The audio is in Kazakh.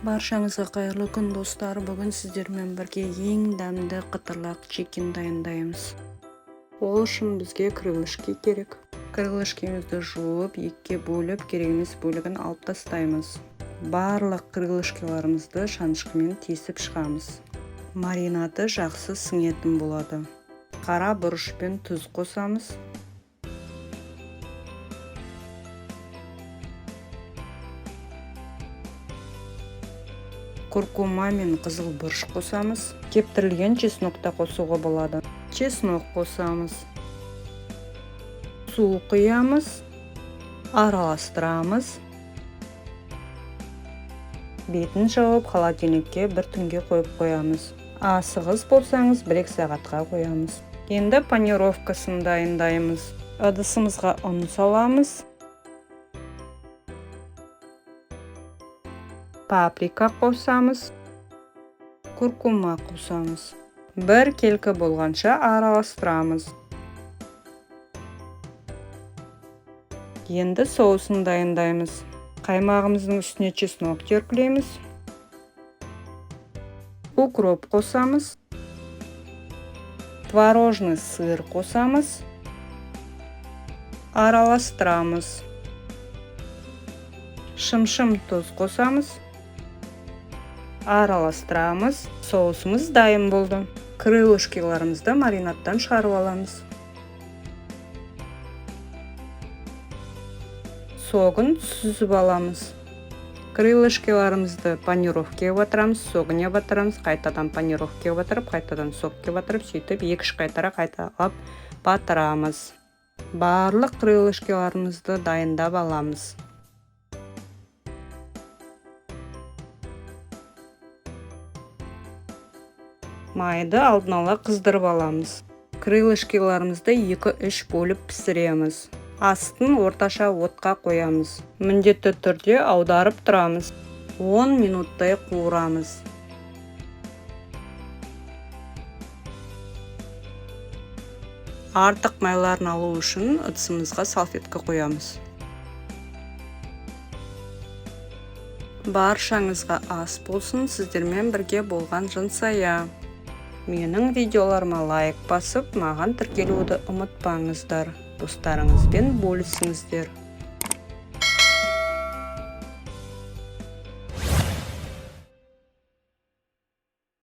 Баршаңызға қайырлы күн, достар! Бүгін сіздермен бірге ең дәмді қытырлақ чикен дайындаймыз. Ол үшін бізге крылышки керек. Крылышкимізді жуып, екіге бөліп, керек емес бөлігін алып тастаймыз. Барлық крылышкиларымызды шанышқымен тесіп шығамыз. Маринады жақсы сіңетін болады. Қара бұрыш пен тұз қосамыз. Куркума мен қызыл бұрыш қосамыз. Кептірілген чеснок та қосуға болады. Чеснок қосамыз. Су құямыз. Араластырамыз. Бетін жауып, холодильникке бір түнге қойып қоямыз. Асығыс болсаңыз, 1-2 сағатқа қоямыз. Енді панировкасын дайындаймыз. Ыдысымызға ұн саламыз. Паприка қосамыз, куркума қосамыз. Бір келкі болғанша араластырамыз. Енді соусын дайындаймыз. Қаймағымыздың үстіне чеснок теркілейміз. Укроп қосамыз. Творожный сыр қосамыз. Араластырамыз. Шымшым тұз қосамыз. Араластырамыз. Соусымыз дайын болды. Крылышкиларымызды маринадтан шығарып аламыз. Согын сүзіп аламыз. Крылышкиларымызды панировкеге батырамыз, согіне батырамыз, қайтадан панировкеге батырып, қайтадан сокке батырып, сөйтіп 2-3 қайтара қайталап батырамыз. Барлық крылышкиларымызды дайындап аламыз. Майды алдын ала қыздырып аламыз. Крылышкиларымызды 2-3 бөліп пісіреміз. Астын орташа отқа қоямыз. Міндетті түрде аударып тұрамыз. 10 минуттай қуырамыз. Артық майларын алу үшін ыдысымызға салфетка қоямыз. Баршаңызға ас болсын, сіздермен бірге болған Жансая. Менің видеоларыма лайк басып, маған тіркелуді ұмытпаңыздар. Достарыңызбен бөлісіңіздер.